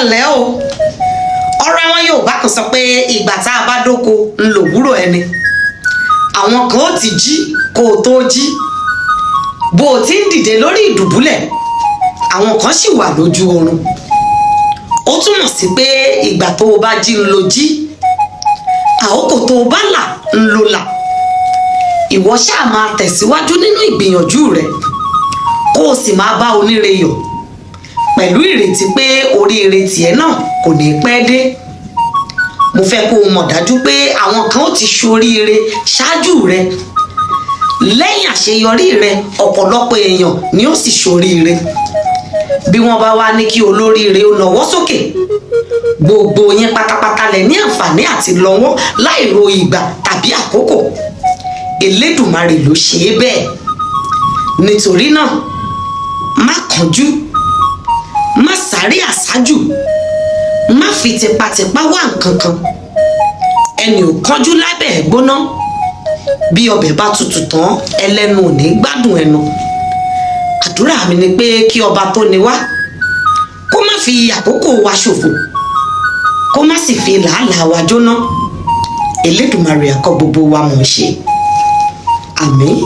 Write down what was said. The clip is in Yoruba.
Ǹlẹ́ o. Ọ̀rọ̀ àwọn Yorùbá kan sọ pé ìgbà tá a bá dóko ń lòwúrọ̀ ẹni. Àwọn kan ó ti jí kó o tó jí. Bó o ti ń dìde lórí ìdùbúlẹ̀, àwọn kan sì wà lójú oorun. Ó túmọ̀ sí pé ìgbà tó o bá jí ń lo jí, àkókò tó o bá là ń lo là. Ìwọ ṣáà máa tẹ̀síwájú nínú ìgbìyànjú rẹ, kó o sì máa bá oníre yọ̀ pẹ̀lú ìrètí pé oríire tiẹ̀ náà kò ní pẹ́ dé. Mo fẹ́ kó o mọ̀ dájú pé àwọn kan ó ti ṣoríire ṣáájú rẹ. Lẹ́yìn àṣeyọrí rẹ, ọ̀pọ̀lọpọ̀ èèyàn ni ó sì ṣoríire. Bí wọ́n bá wá ní kí olóríire ó nawọ́ sókè, gbogbo yẹn pátápátá lẹ ní àǹfààní àti lọ́wọ́ láì ro ìgbà tàbí àkókò. Elédùmarè ló ṣe é bẹ́ẹ̀. Nítorí náà, má kánjú, má sáré àsájù, má fi tipátipá wá nǹkan kan. Ẹni ò kánjú lábẹ́ ẹ̀ gbóná. Bí ọbẹ̀ bá tutù tán, ẹlẹ́nu ò ní gbádùn ẹnu. Àdúrà mi ni pé kí ọba tó ní wá kó má fi àkókò wa ṣòfò, kó má sì fi làálàá wa jóná. Elédùmarè á kọ́ gbogbo wa mọ̀ ọ́n ṣe. Àmín.